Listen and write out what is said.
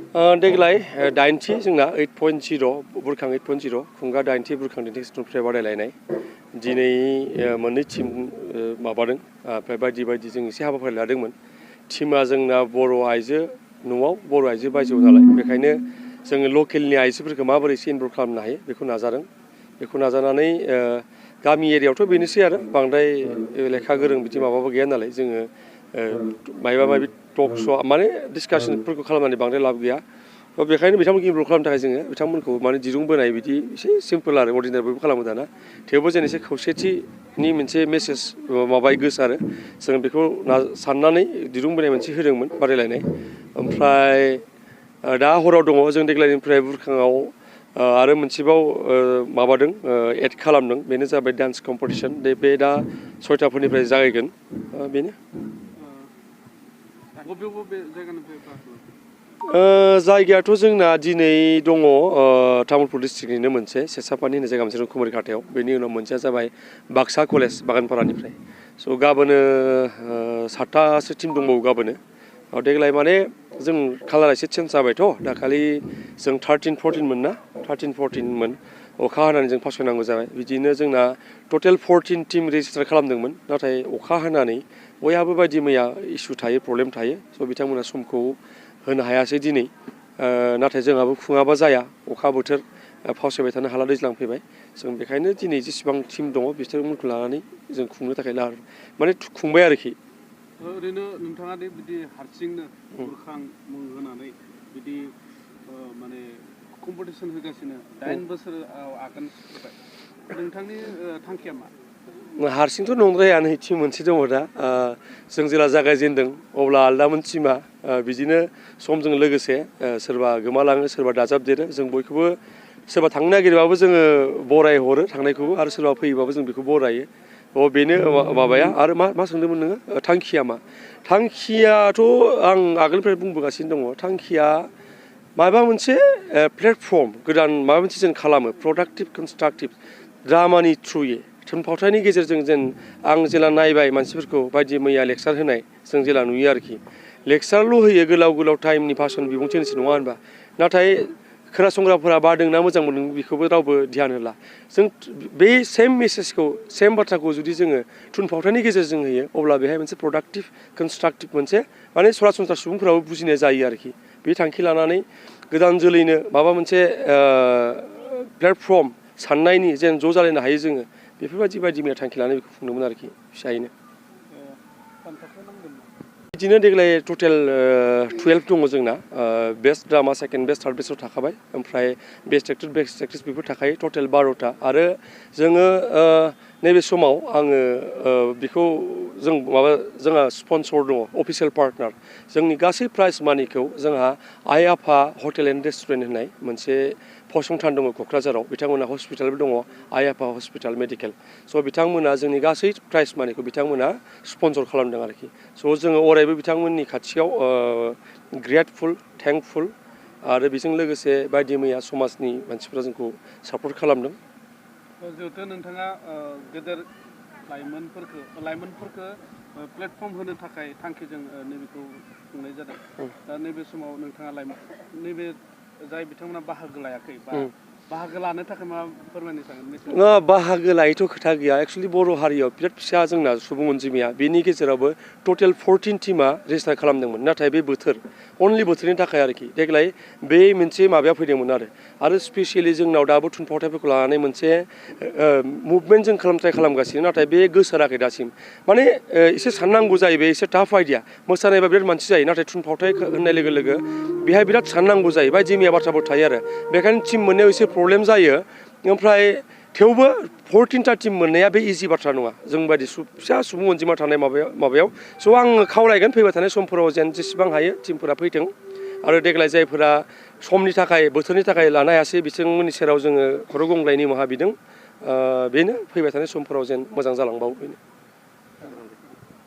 देग्लाय 8थि जोंना 8.0 बुरखां 8.0 खुंगा 8थि बुरखां दिन्थिफुंनाय बादायलायनाय दिनै मोननै टीम माबादों ओमफ्राय बायदि बायदि जों एसे हाबाफारि लादोंमोन टीमा जोंना बर' आइजो न'आव बर' आइजो बायजोआव नालाय बेखायनो जोङो लकेलनि आइजोफोरखौ माबोरै एसे इनभल्भ खालामनो हायो बेखौ नाजादों बेखौ नाजानानै गामि एरियायावथ' बेनोसै आरो बांद्राय लेखा गोरों बिदि माबाबो गैया नालाय जोङो माबा माबि टक श' माने डिसकासनफोरखौ खालामनानै बांद्राय लाब गैया बेखायनो बिथांमोनखौ इनभल्भ खालामनो थाखाय जोङो बिथांमोनखौ माने दिरुं बोनाय बिदि एसे सिम्पोल आरो अर्डिनारि बयबो खालामो दाना थेवबो जों एसे खौसेथिनि मोनसे मेसेज माबाय गोसारो जों बेखौ साननानै दिरुं बोनाय मोनसे होदोंमोन बादायलायनाय ओमफ्राय दा हराव दङ जों देग्लायनिफ्राय बुरखाङाव आरो मोनसेबाव माबादों एड खालामदों बेनो जाबाय डान्स कम्पिटिसन बे दा 6टाफोरनिफ्राय जागायगोन बेनो जायगायाथ' जोंना दिनै दङ तामुलपुर डिस्ट्रिक्टनिनो मोनसे सेसापानि होननाय जायगा मोनसे कुमारि खाथायाव बेनि उनाव मोनसेया जाबाय बाक्सा कलेज बागानपारानिफ्राय स' गाबोनो 7टासो टिम दंबावो गाबोनो देग्लाय माने जों कालारा एसे चेन्ज जाबायथ' दाखालि जों 13-14 मोन ना 13-14 मोन अखा हानानै जों फासयनांगौ जाबाय बिदिनो जोंना टटेल 14 टिम रेजिस्टार खालामदोंमोन नाथाय अखा हानानै बयहाबो बायदि मैया इसु थायो प्रब्लेम थायो स' बिथांमोना समखौ होनो हायासै दिनै नाथाय जोंहाबो खुङाबा जाया अखा बोथोर फावसायबाय थानो हाला दैज्लां फैबाय जों बेखायनो दिनै जेसेबां टिम दङ बिसोरखौ लानानै जों खुंनो थाखाय माने खुंबाय आरोखि ओरैनो नोंथाङा दे बिदि हारसिंनो बुरखां मुं होनानै बिदि माने कम्पिटिसन होगासिनो 8 बोसोर आगाननिफ्राय नोंथांनि थांखिया मा हारसिंथ' नंद्राया नै टिम मोनसे दङ दा जों जेला जागायजेनदों अब्ला आलदामोन टिमा बिदिनो समजों लोगोसे सोरबा गोमालाङो सोरबा दाजाबदेरो जों बयखौबो सोरबा थांनो नागिरबाबो जोङो बरायहरो थांनायखौबो आरो सोरबा फैयोबाबो जों बेखौ बरायो बेनो माबाया आरो मा सोंदोंमोन नोङो थांखिया मा थांखियाथ' आं आगोलनिफ्राय बुंबोगासिनो दङ थांखिया माबा मोनसे प्लेटफर्म गोदान माबा मोनसे जों खालामो प्रडाक्टिभ कनस्ट्राक्टिभ ड्रामानि थ्रुयै थुनफावथायनि गेजेरजों जेन आं जेला नायबाय मानसिफोरखौ बायदि मैया लेक्सार होनाय जों जेला नुयो आरोखि लेक्सारल' होयो गोलाव गोलाव टाइमनि भाषण बिबुंथि होनोसै नङा होनबा नाथाय खोनासंग्राफोरा बादोंना मोजां मोनदों बेखौबो रावबो ध्यान होला जों बे सेम मेसेजखौ सेम बाथ्राखौ जुदि जोङो थुनफावथायनि गेजेरजों होयो अब्ला बेहाय मोनसे प्रडाक्टिभ कनस्ट्राक्टिभ मोनसे माने सरासनस्रा सुबुंफोराबो बुजिनाय जायो आरोखि बे थांखि लानानै गोदान जोलैनो माबा मोनसे प्लेटफर्म साननायनि जेन ज' जालायनो हायो जोङो बेफोरबायदि बायदि मैया थांखि लानानै बेखौ खुंदोंमोन आरोखि फिसायैनो बिदिनो देग्लाय टटेल 12 दङ जोंना best drama second best third बेस्टआव थाखाबाय ओमफ्राय बेस्ट एक्टर बेस्ट एक्ट्रेस बेफोर थाखायो टटेल 12टा आरो जोङो नैबे समाव आङो बेखौ जोंहा स्पन्सर दङ अफिसियेल पार्टनार जोंनि गासै प्राइज मानिखौ जोंहा आइ आफा हटेल एन्ड रेस्टुरेन्ट होननाय मोनसे फसंथान दङ क'क्राझाराव बिथांमोना हस्पिटालबो दङ आइ आफा हस्पिटाल मेडिकेल स' बिथांमोना जोंनि गासै प्राइज मानिखौ बिथांमोना स्पन्सर खालामदों आरोखि स' जोङो अरायबो बिथांमोननि खाथियाव ग्रेटफुल थेंकफुल आरो बेजों लोगोसे बायदि मैया समाजनि मानसिफ्रा जोंखौ सापर्ट खालामदों जिहेथु नोंथाङा गेदेर लाइमोनफोरखौ प्लेटफर्म होनो थाखाय थांखिजों नैबेखौ खुंनाय जादों दा नैबे समाव नोंथाङा नैबे जाय बिथांमोना बाहागो लायाखै बा बाहागो लानो थाखाय मा फोरमायनो सानो बाहागो लायैथ' खोथा गैया एक्सुवेलि बर' हारियाव बिराद फिसा जोंना सुबुं अनजिमाया बेनि गेजेरावबो टटेल 14 टिमा रेजिस्टार खालामदोंमोन नाथाय बे अनलि बोथोरनि थाखाय आरोखि देग्लाय बे मोनसे माबाया फैदोंमोन आरो स्पेसियेलि जोंनाव दाबो थुनफावथायफोरखौ लानानै मोनसे मुभमेन्ट जों ट्राइ खालामगासिनो नाथाय बे गोसाराखै दासिम माने एसे साननांगौ जायो बे एसे टाफ आइडिया मोसानायबा बिराद मानसि जायो नाथाय थुनफावथाय होननाय लोगो लोगो बेहाय बिराद साननांगौ जायो बायदि मैया बाथ्राफोर थायो आरो बेखायनो टिम मोननायाव एसे प्रब्लेम जायो ओमफ्राय थेवबो 14टा टिम मोननाया बे इजि बाथ्रा नङा जों बायदि फिसा सुबुं अनजिमा थानाय माबायाव स' आङो खावलायगोन फैबाय थानाय समफोराव जेन जेसेबां हायो टिमफोरा फैथों आरो देग्लाय जायफोरा समनि थाखाय बोथोरनि थाखाय लानो हायासै बिथांमोननि सेराव जोङो खर' गंग्लाय निमाहा बिदों बेनो फैबाय थानाय समफोराव जेन मोजां जालांबावो बेनो